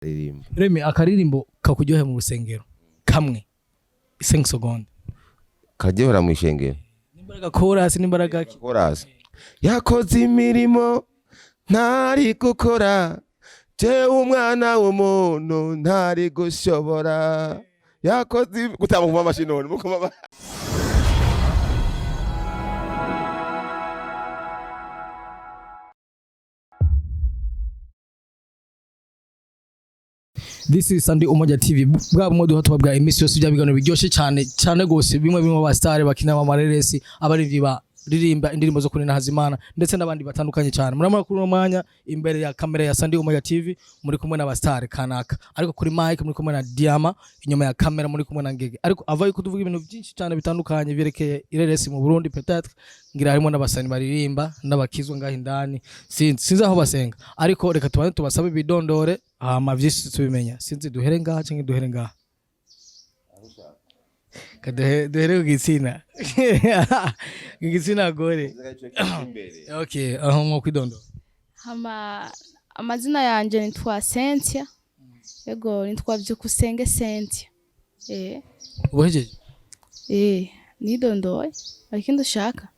Ririmba. Remy, akaririmbo kakuryohe mu rusengero kamwe, 5 secondes. Karyohera mu ishengero? N'imbaraga chorus, n'imbaraga ki? Chorus: yakoze imirimo ntari gukora, jewe umwana w'umuntu ntari gushobora, yakoze gutamba kuma amashyi none mukoma. This is Sunday Umoja TV, bwa bumwe duha tubabwira iminsi yose bya biganiro biryoshye cyane cyane gose, bimwe bimwe ba star bakina amareresi, abarivyi baririmba indirimbo zo kunena Hazimana, ndetse n'abandi batandukanye cyane. Muramura kuri uno mwanya imbere ya kamera ya Sunday Umoja TV muri kumwe n'aba star kanaka, ariko kuri mic muri kumwe na Diama, inyuma ya kamera muri kumwe na Ngege, ariko ava yuko tuvuga ibintu byinshi cyane bitandukanye byerekeye ireresi mu Burundi. Peut-être ngira harimo n'abasani baririmba n'abakizwa ngaho indani, sinzi aho basenga, ariko reka tubanze tubasabe ibidondore, hama vyinshi tubimenya. Sinzi duhere ngaha canke duhere ngaha. Duhere ku gitsina gore. Okay, aho nko kwidondora. Hama amazina yanje nitwa Cynthia. Yego, nitwa Byukusenge Cynthia. Ubuhejeje? Eh, nidondoye. Hari ikindi ushaka?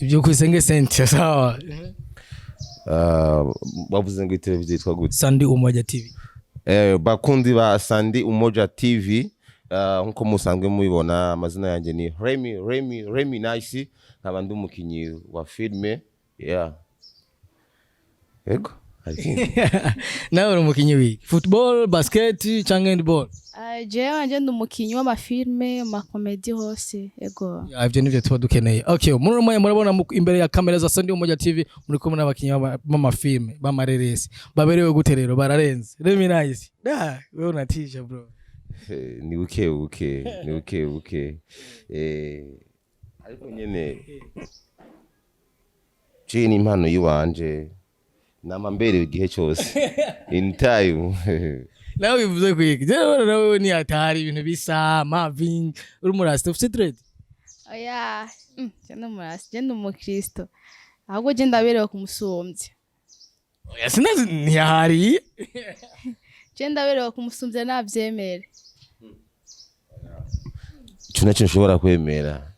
Ibyo kwisenge Cynthia, sawa. Ah, bavuze ngo iteleviziyo yitwa gute? Sandi Umoja TV. Bakundi ba Sandi Umoja TV, nkuko musanzwe mubibona, amazina yanjye ni Remy Remy Remy Nice, nkaba ndi umukinyi wa filme, yeah. Yego, hari ikindi? Nawe uri umukinyi wiki football, basket canke handball? Jewe wanje ndi umukinyi w'amafilme, amakomedi hose. Yego. Ya, ivyo nivyo tuba dukeneye. Okay, muri uno mwanya murabona imbere ya kamera za Sandi Umoja TV muri kumwe n'abakinyi b'amafilme, b'amareresi. Baberewe gute rero? Bararenze. Remy Nice. Da, wewe unatisha, bro. Ni buke buke, ni buke buke, ariko nyene je ni impano yiwanje, nama mberewe igihe cyose, in time. Nawe bivuze kwiki? Je rero nawe ni hatari, ibintu bisa Marvin, uri murasta, ufite dread. Oya, je ndi umurasi, je ndi umukristo. Ahubwo je ndaberewe kumusumbya. Oya, sinazi ntiyahari. Je ndaberewe kumusumbya, navyemere. Ico nacyo nshobora kwemera.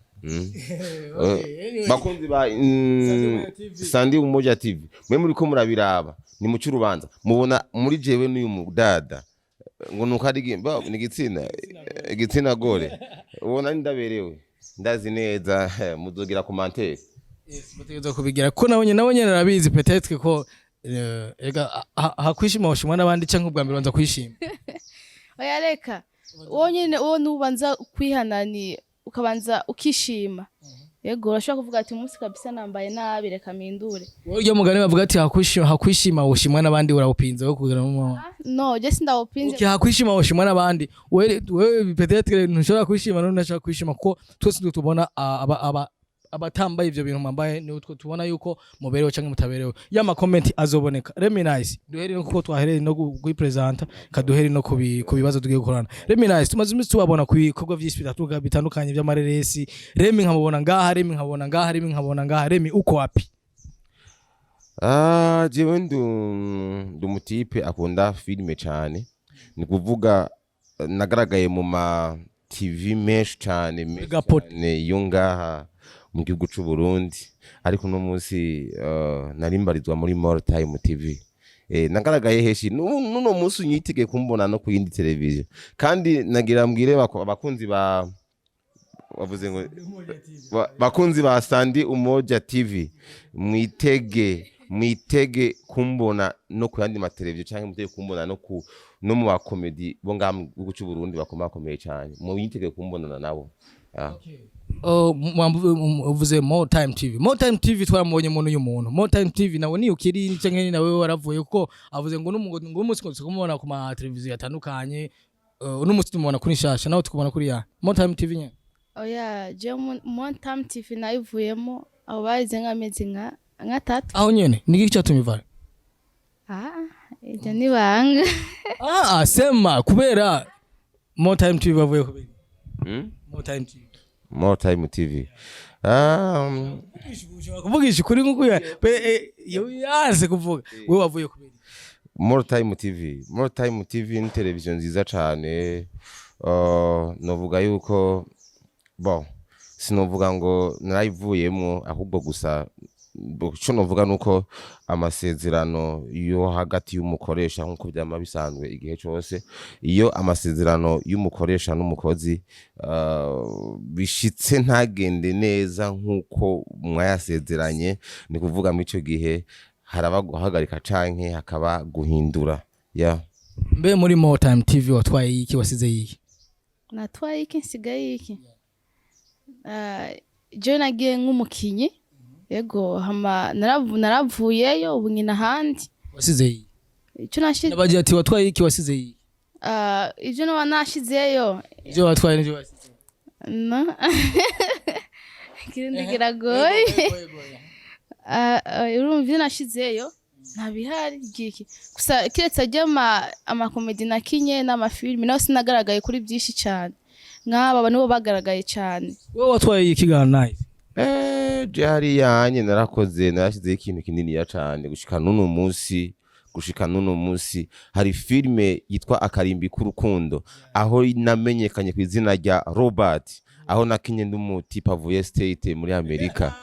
Bakunzi ba Sandi Umoja TV, mwe muriko murabiraba, ni muce urubanza mubona muri jewe n'uyu mudada ngo nuko ari ni igitsina gore, ubona ndaberewe, ndazi neza muzogira commentaire. Yes, bategerezwa kubigira ko nawe nyene arabizi, peut-être ko ega hakwishima washimwa n'abandi, canke ubwa mbere banza kwishima. Oya, reka. Wowe nyene, wowe nubanza kwihanani, ukabanza ukishima. Yego, urashobora kuvuga ati umunsi kabisa nambaye nabi, reka mpindure. Wowe urya mugani bavuga ati hakwishima woshimwa n'abandi, urawupinze wo kugira ngo No, je sindawupinze. Okay, hakwishima woshimwa n'abandi. Wewe peut-être ntushobora kwishima, n'undi ntashobora kwishima, kuko twese tubona aba abatambaye ivyo bintu mwambaye, ni utwo tubona yuko muberewe canke mutaberewe. Ya ma comment azoboneka. Remy Nice, duhere no kuko twahereye no kuyipresenta, kaduhere no ku bibazo tugiye gukorana. Remy Nice, tumaze iminsi tubabona ku bikorwa vyinshi bitandukanye vy'amareresi. Remy nkamubona ngaha, Remy nkabona ngaha, Remy nkabona ngaha. Remy, uko wapi? Ah, jewe ndi umutipe akunda filime cyane, ni kuvuga nagaragaye mu ma TV menshi cyane, menshi Gapote. cyane yo ngaha mu gihugu c'u Burundi, ariko uno munsi nari mbarizwa muri More Time TV. Nagaragaye heshi, nuno munsi unyitege kumbona no ku yindi televiziyo, kandi nagira mbwire abakunzi ba, bavuze ngo bakunzi ba Sandi Umoja TV, mwitege kumbona no ku yandi mateleviziyo, cyangwa mwitege kumbona no mu bakomedi bo ngaha mu gihugu cy'u Burundi bakomakomeye cyane, mwitege kumbonana nabo. Ah. Oh, uvuze More Time TV. More Time TV twaramubonye umuntu, uyu muntu More Time TV nawe ni ukiri canke nawe waravuye? Kuko avuze ngo ngo umunsi ngo tukumubona ku ma televiziyo atandukanye, uno munsi tumubona kuri nshasha, nawe tukubona kuri ya More Time TV nyene. Oya, je More Time TV nayivuyemo aho bahize nk'amezi nka nk'atatu. Aho nyene ni iki cyatumye ivara? Ah, iryo ni banga. Ah, sema kubera More Time TV bavuye kubera More Time TV. More Time TV. Ushobora kuvugisha ukuri nkuko yanze kuvuga, wewe wavuye kubera? More Time TV, More Time TV ni televiziyo nziza cane. Novuga yuko, bon, sinovuga ngo narayivuyemwo, ahubwo gusa ico novuga nuko amasezerano yo hagati y'umukoresha, nkuko vyama bisanzwe igihe cose, iyo amasezerano y'umukoresha n'umukozi bishitse ntagende neza nkuko mwayasezeranye, ni kuvuga muri ico gihe haraba guhagarika canke hakaba guhindura, yeah. Mbe muri More Time TV watwaye iki, wasize iki? Natwaye iki, nsigaye iki? Jewe nagiye nk'umukinyi, yego, hama naravuyeyo, ubu nkina ahandi. Wasize iki? Ico nashize Nabagira ati watwaye iki, wasize iki? Ivyo noba nashizeyo? Ivyo watwaye n'ivyo wasize. No, Kirundi kiragoye. Urumva, ivyo nashizeyo ntabihari giki gusa kiretse ajya amakomedi nakinye n'amafilimi, naho sinagaragaye kuri byinshi cyane nk'aba nibo bagaragaye cyane. Wowe watwaye iki ga Nice? Je hariya nye narakoze, narashyizeho ikintu kininiya cane gushika n'uno munsi hari filime yitwa Akarimbi k'urukundo, aho namenyekanye ku izina rya Robert, aho nakinye ndi umutipe avuye States muri Amerika.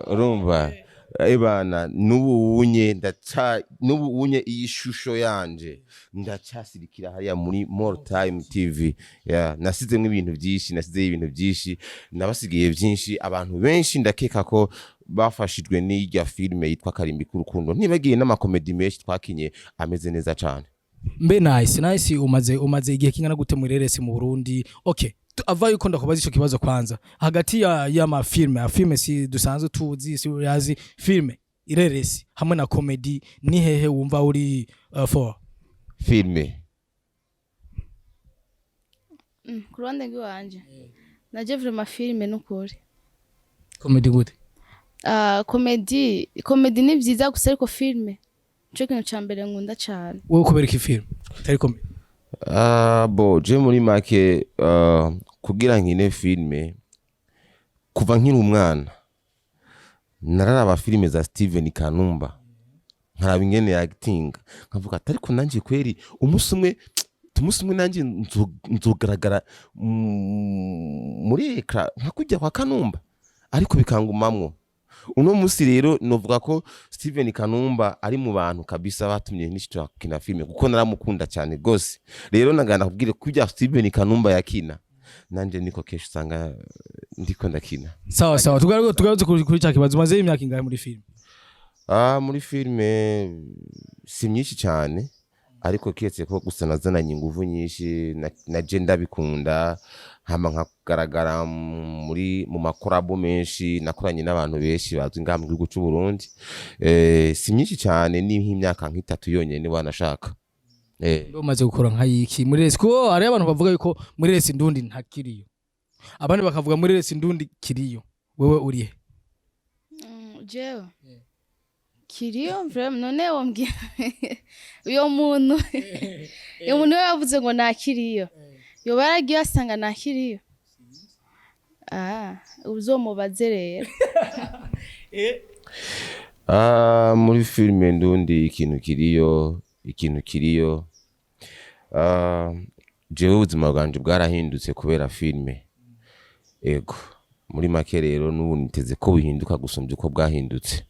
Urumva, ebana, n'ubu unye ndaca, n'ubu unye iyi shusho yanje ndacasirikira hariya muri More Time TV. Yeah, nasizemwo ibintu byinshi, nasizeyo ibintu byinshi, nabasigiye byinshi. Abantu benshi ndakeka ko bafashijwe n'irya filime yitwa Karimbi k'urukundo, ntibagiye n'amakomedi menshi twakinye ameze neza cane. Mbe Nice, Nice, umaze igihe kingana gute muri reresi mu Burundi? Okay, ava yuko ndakubaza ico kibazo, kwanza hagati ya y'ama filme ya filme si dusanzwe tuzi, si urazi filme ireresi hamwe na comedy, ni hehe wumva uri for? Filme. Ku ruhande rw'iwanje naje vraiment filime n'ukuri. Comedy gute? Komedi ni byiza gusa, ariko filime nico kintu ca mbere nkunda cane. Wowe kubera iki filme atari comedy? Bo je muri make, kugira nkine filme, kuva nkiri umwana nararaba filime za Steven Kanumba, nkaraba ingene acting, nkavuga ati ariko nanje kweri umunsi umwe nanje nzogaragara muri écran nka kujya kwa Kanumba, ariko bikangumamwo. Uno munsi rero novuga ko Steven Kanumba ari mu bantu kabisa batumye nishitra kina filme, kuko naramukunda cyane gose. Rero naganda kubwire kujya Steven Kanumba yakina, nanje niko kenshi usanga ndiko ndakina. Sawa sawa, tugaruke kuri cya kibazo: umaze imyaka ingahe muri filme? Muri filme si myinshi cyane, ariko kiretse ko gusa nazananye inguvu nyinshi na je ndabikunda, hama nkagaragara mu makorabo menshi nakoranye n'abantu benshi bazwi ngaha mu gihugu c'u Burundi. Si myinshi cyane, ni nk'imyaka nk'itatu yonyene wanashaka. Mbe umaze gukora nka yiki muri resi? Kuko hariho abantu bavuga yuko muri resi ndundi ntakiriyo, abandi bakavuga muri resi ndundi kiriyo. Wewe urihe? Jewe kiriyo vraiment. None wombwira uyo muntu we yavuze ngo ntakiriyo, yoba yaragiye asanga ntakiriyo? Uzomubaze rero. Muri filime ndundi ikintu kiriyo, jewe ubuzima bwanje bwarahindutse kubera filime. Ego, muri make rero n'ubu niteze ko buhinduka gusumbya uko bwahindutse,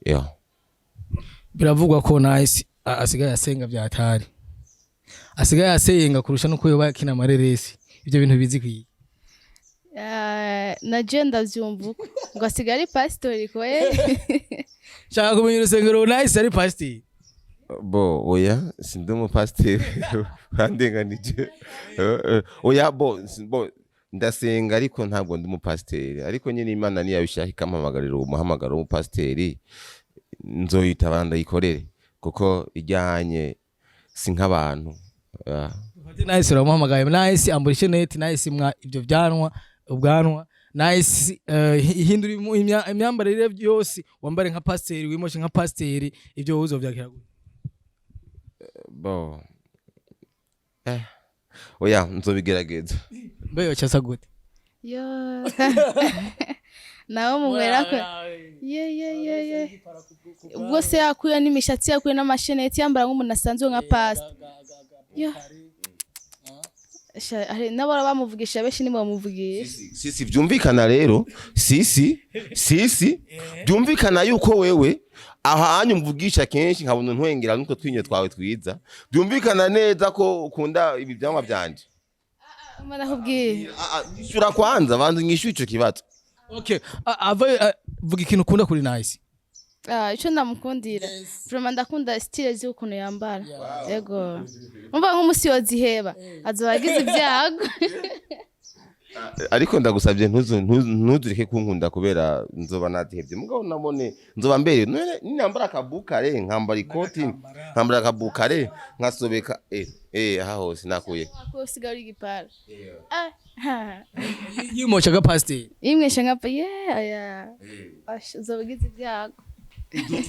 yeah. Biravugwa ko Nice asigaye asenga vyatari, asigaye asenga kurusha nuko yoba akina amareresi. Ivyo bintu bizi kwiye? Na je ndavyumva uko, ngo asigaye ari pasitori kweri. Shaka kumenya urusengero Nice ari pasiteri. Bo oya, sindi umupasiteri, urandenganije. Oya, bo bo ndasenga ariko ntabwo ndi umupasiteri, ariko nyine Imana niyabishaka ikampamagarira uwo muhamagaro w'umupasiteri, nzoyitaba ndayikorere, kuko ijyanye si nk'abantu. Ufate Nice uramuhamagaye, Nice ambura isheneti, Nice mwa ivyo vyanwa ubwanwa, Nice ihindura imyambarire yose, wambare nka pasiteri, wimoshe nka pasiteri. Ivyo uzovyakira gute? Bo oya, nzobigerageza. Mbe yocasa gute? Yo. Nawe munywera ko ye ye ye ye, ubwo se yakuye n'imishatsi, yakuye n'amasheneti, yambara nk'umuntu asanzwe, nka pastor. Yo. Hari n'abora bamuvugisha benshi, ntibamuvugisha. Sisi, vyumvikana rero, sisi, sisi, byumvikana yuko wewe ahanyu mvugisha kenshi nkabona ntwengera nuko twinyo twawe twiza, byumvikana neza ko ukunda ibi vyamwa vyanje. Nakubwiye. Ah, ah, nyishura kwanza, banza nyishure ico kibazo. Okay, ava vuga ikintu ukunda kuri Nice. Ah, icyo ndamukundira vraiment, ndakunda style z'ukuntu yambara. Yego, umva, nk'umusi yoziheba azoba agize ibyago. Ariko ndagusabye ntuzureke kunkunda kubera nzoba natihevye, mugabo nabone nzoba mbere none ninambara akabukare, nkambara ikoti, nkambara akabukare, nkasobeka aha hose nakuye. Ko usigaye uri igipara. Ah, ha. Yimosha ga pasiteri. Yimwesha nkapfa ye aya. Ash, uzoba ugize ibyago.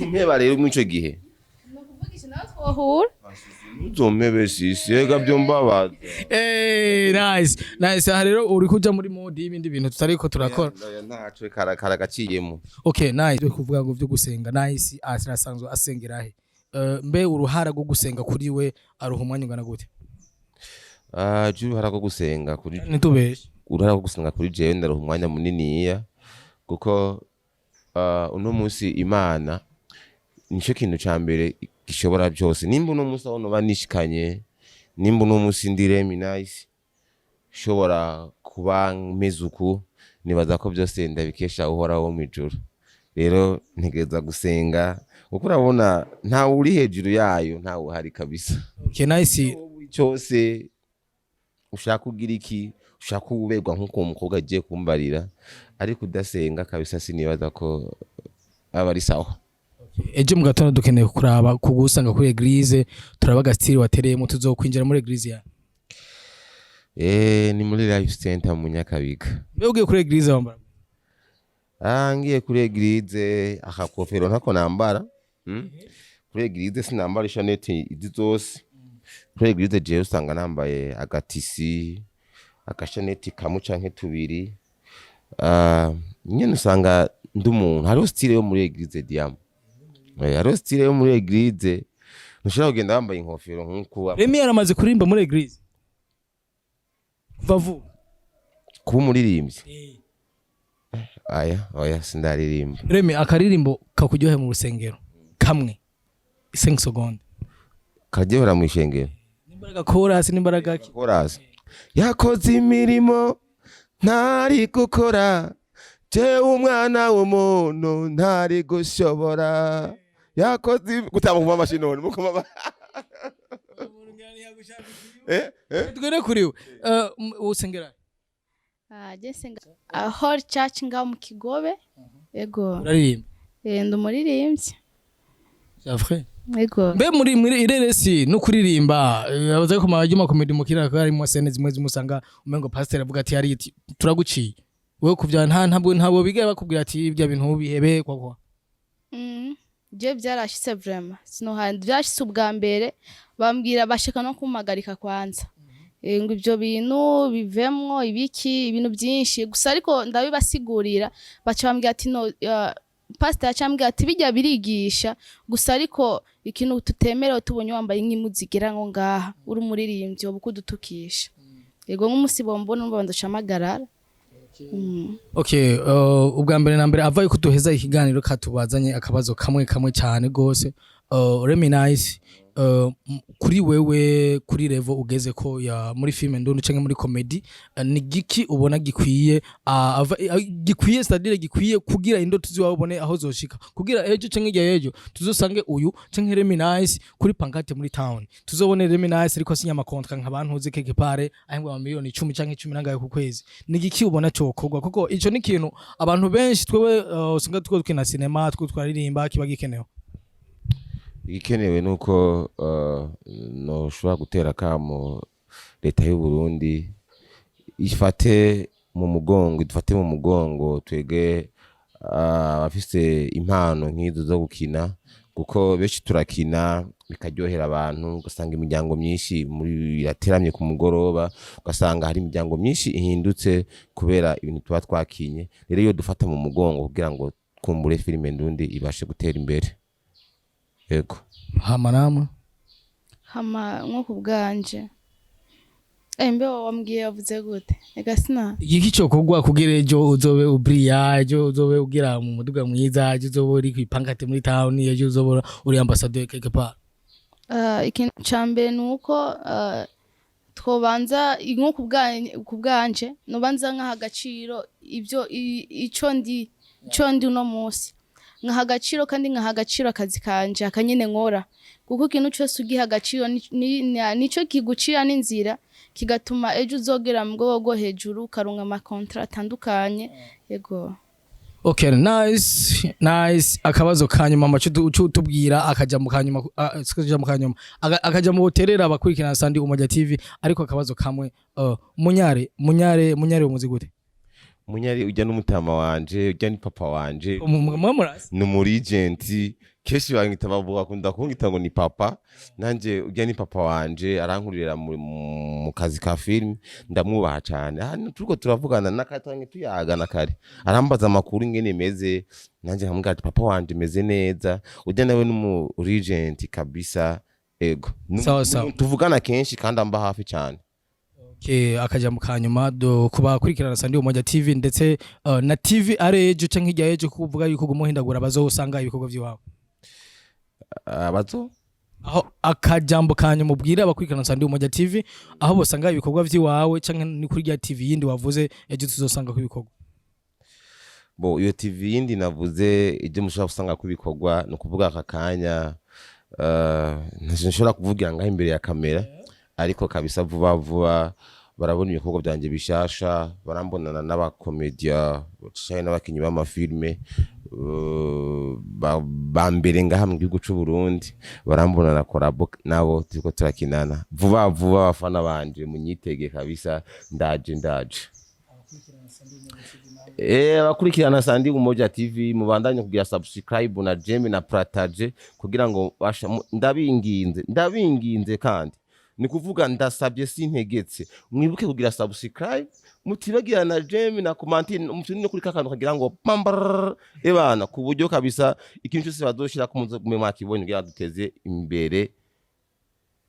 Mpeba rero muri ico gihe. Ni ukuvugisha nawe twohura. Ntuzompebe sisi, ega byombabaza. Nice, nice. Aha rero uri kuja muri mode y'ibindi bintu tutariko turakora. Ntaco karagaciyemo. Okay, nice. Uri kuvuga ngo vyo gusenga, Nice arasanzwe asengera he? Mbe uruhara rwo gusenga kuri we aruha umwanya ungana gute? Ah, je uruhara rwo gusenga kuri Ntitubeshe. Uruhara rwo gusenga kuri jewe ndaruha umwanya muniniya, kuko uno munsi Imana nico kintu ca mbere gishobora byose. Nimba uno munsi aho noba nishikanye, nimba uno munsi ndi Remy Nice, shobora kuba meze uku, nibaza ko byose ndabikesha Uhoraho wo mw'ijuru. Rero ntegereza gusenga, kuko urabona ntawe uri hejuru yayo, ntawe uhari kabisa. Okay, nice. Cyose ushaka kugira iki, ushaka uberwa nk'uko uwo mukobwa agiye kumbarira, ariko udasenga kabisa sinibaza ko aba ari sawa. Ejo mu gatondo dukeneye kuraba kugusanga kuri église, turaba agastyle watereyemo, tuzokwinjira muri église ya Ni muri Life Center mu Nyakabiga. Mbe ugiye kuri église wambara? Ah, ngiye kuri église, akakofero ntako nambara. Kuri église sinambara ishaneti izi zose. Kuri église jewe usanga nambaye agatisi, agashaneti kamwe canke tubiri. Ah, nyene usanga ndi umuntu, hariho style yo muri église diamo. Hariho style yo muri église, ntushobora kugenda wambaye inkofero nk'uko Remy yaramaze kuririmba muri église kuva vuba? Kuba umuririmbyi? Aya, oya, sindaririmba. Remy, akaririmbo kakuryohe mu rusengero kamwe, 5 secondes. Karyohera mu ishengero? N'imbaraga chorus, n'imbaraga ki. Chorus: yakoze imirimo ntari gukora, jewe umwana w'umuntu ntari gushobora, yakoze gutamba kuma amashyi none mukoma Tugere kuri we. Usengera? Ah, je nsenga Hall Church ngaho mu Kigobe. Yego. Uraririmba? Ndi umuririmbyi. C'est vrai? Yego. Mbe muri ireresi no kuririmba, abaza ko majya comedy mukira ko harimo scène zimwe zimusanga umengo pasteur avuga ati hari iti turaguciye wewe kuvya, nta ntabwo bigaye bakubwira ati ibya bintu bihebe kwa kwa? Je byarashitse vraiment. Sinohandi byashitse ubwa mbere bambwira, bashaka no kumpagarika kwanza. Ngo ibyo bintu bivemwo ibiki, ibintu byinshi gusa, ariko ndabibasigurira, baca bambwira ati no, pastor yacambwira ati bijya birigisha gusa, ariko ikintu tutemerewe, tubonye wambaye nk'impuzu zigera ngo ngaha uri umuririmbyi, woba ukudutukisha. Yego, nk'umusi bombona numva ndacamagarara. Okay, ubwa mbere na mbere ava yuko duheza ikiganiro, katubazanye akabazo kamwe kamwe cyane gose. Remy Nice, kuri wewe, kuri level ugeze ko ya muri film ndundi canke muri comedy, ni giki ubona gikwiye, gikwiye, c'est-à-dire gikwiye kugira indoto ziwawe ubone aho zoshika, kugira ejo canke hirya y'ejo tuzosange uyu canke Remy Nice kuri pancarte muri town, tuzobone Remy Nice ariko asinya amakontra nka bantuze quelque part ahembwa ama miliyoni 10 canke 10 nangaye ku kwezi? Ni giki ubona cokorwa? Kuko ico ni ikintu abantu benshi twewe usanga two dukina cinema, two twaririmba, kiba gikenewe. Igikenewe ni uko noshobora gutera akamo leta y'u Burundi ifate mu mugongo, idufate mu mugongo twege abafise impano nk'izo zo gukina. Kuko benshi turakina bikaryohera abantu, ugasanga imiryango myinshi muri irateramye ku mugoroba, ugasanga hari imiryango myinshi ihindutse kubera ibintu tuba twakinye. Rero iyo dufata mu mugongo kugira ngo twumbure filime ndundi ibashe gutera imbere. Yego. Hama namwe? Hama nko ku bwanje, mbe wambwiye wavuze gute? Ega sina. Igiki cyokorwa kugira ejo uzobe ubriya, ejo uzobe ugira mu muduga mwiza, ejo uzobe uri kw'ipancarte muri town, ejo uzobe uri ambassadeur quelque part? Ikintu ca mbere ni uko twobanza nko ku bwanje nobanza nkaha agaciro ibyo ico ndi uno munsi, nkaha agaciro kandi nkaha agaciro akazi kanje akanyene nkora, kuko ikintu cose ugiha agaciro nico kigucira n'inzira, kigatuma ejo uzogera mu rwego rwo hejuru, ukaronka amacontrats atandukanye. Yego. Okay, nice, nice. Akabazo kanyuma maco utubwira akaja mu kanyuma, akaja mu kanyuma, akaja mu buterera abakurikirana Sandi Umoja TV. Ariko akabazo kamwe, munyare, munyare, munyare umuzi gute? Munyari ujya n'umutama wanje, ujya ni papa wanje. Murasi? Ni umuregenti. Kenshi banyita, bavuga, bakunda kunyita ngo ni papa. Nanje ujya ni papa wanje, arankurira mu kazi ka film. Ndamwubaha cyane. Hano turiko turavugana nakatange tuyagana kare, arambaza amakuru ingene meze, nanje nkamubwira ati papa wanje meze neza. Ujya nawe n'umu regent kabisa. Ego. Sawa, sawa. Tuvugana kenshi kandi amba hafi cyane. Okay, akaja mu kanyuma do kubakurikirana Sandi Umoja TV ndetse na TV ari ejo canke hirya ejo, kuvuga yuko gumuhindagura bazosanga ibikorwa vy'iwabo. Abazo? Aho akajambo kanyuma ubwira abakurikirana Sandi Umoja TV, aho bosanga ibikorwa vy'iwawe, canke ni kuri rya TV yindi wavuze ejo tuzosanga ko ibikorwa? Bo, iyo TV yindi navuze ibyo mushobora gusanga ko ibikorwa, ni ukuvuga aka kanya ntashobora kuvugira ngaho imbere ya kamera, ariko kabisa vuba vuba barabona ibikorwa byanjye bishasha, barambonana n'abakomedia canke n'abakinyi b'amafilme ba mbere ngaha mu gihugu c'u Burundi, barambona na collabo nabo turiko turakinana vuba vuba. Abafana banje munyitege kabisa, ndaje, ndaje. Abakurikirana Sandi Umoja TV, mubandanye kugira subscribe na j'aime na partage kugira ngo ndabinginze, ndabinginze kandi ni kuvuga ndasabye sintegetse, mwibuke kugira subscribe, mutibagira na j'aime na comment, mutuni no kuri kakantu kagira ngo pambar ebana, ku buryo kabisa ikintu cyose bazoshira ku muze mwakibonye kugira duteze imbere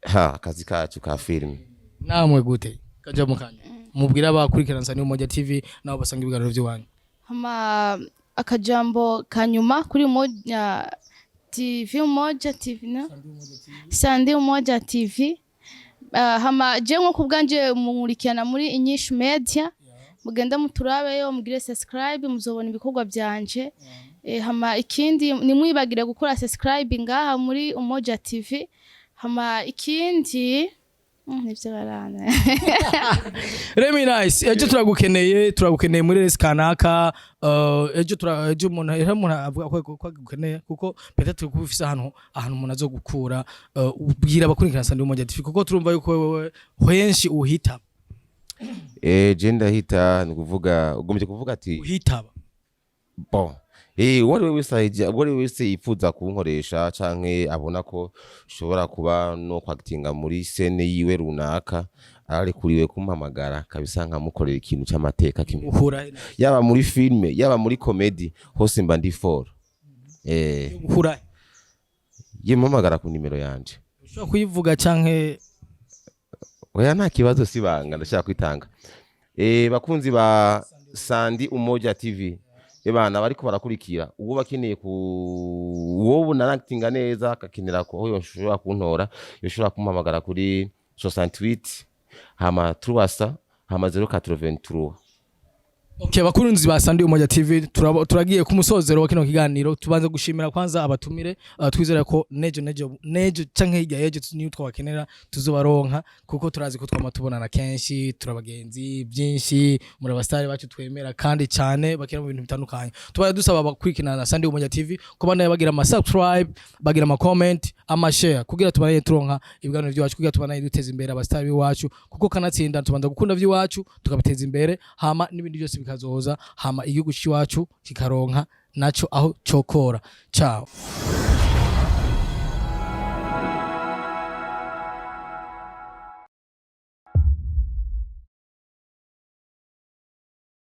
ha akazi kacu ka filime. Namwe gute? Kajambo kanyuma mubwira abakurikirana Sandi Umoja TV nabo basanga ibiganiro vy'iwanyu. Hama akajambo kanyuma kuri Umoja TV, Umoja TV na Sandi Umoja TV. Hama je nko kubwanje munkurikirana muri Inyishu Media, mugenda muturabeyo, mugire subscribe, muzobona ibikorwa byanje. Hama ikindi, nimwibagire gukora subscribe ngaha muri Umoja TV. Hama ikindi, nivyo barana. Remy Nice, ejo turagukeneye, turagukeneye muri resi kanaka. Ejo umuntu avuga ko agukeneye, kuko peut-être kuba ufise ahantu umuntu azogukura. Ubwira abakurikirana Sandi Umoja TV, kuko turumva yuko wewe henshi uhitaba. Je ndahita, ni kuvuga ugombye kuvuga ati Uhitaba. Bon, uwo ari we wese yifuza kunkoresha canke abona ko ushobora kuba no kwakitinga muri scène yiwe runaka, ararekuriwe kumpamagara kabisa nkamukorera ikintu c'amateka kimwe. Uhura he? Yaba muri filme, yaba muri comedy, hose mba ndi fort. Uhura he? Yimpamagara ku nimero yanje. Ushobora kuyivuga canke? Oya, nta kibazo, sibanga, ndashaka kwitanga. Bakunzi ba Sandi Umoja TV, ebana bariko barakurikira, uwo bakeneye ku uwo narakitinga neza akakenera ko yoshobora kuntora, yoshobora kumpamagara kuri 68 hama 300 hama 083. Okay, bakunzi ba Sandi Umoja TV, turagiye ku musozero wa kino kiganiro. Tubanze gushimira kwanza abatumire. Twizera ko nejo canke hirya yejo niyo twabakenera tuzobaronka, kuko turazi ko twama tubonana kenshi, turabagenzi byinshi, muri abastari bacu twemera kandi cyane bakina mu bintu bitandukanye. Tubaye dusaba abakurikirana na Sandi Umoja TV ko banaye bagira ama subscribe, bagira ama comment, ama share, kugira tubanaye turonka ibiganiro byacu, kugira tubanaye duteza imbere abastari b'iwacu, kuko kanatsinda tubanza gukunda by'iwacu tukabiteza imbere, hama n'ibindi byose bikazoza, hama igihugu c'iwacu kikaronka naco aho cokora. Ciao.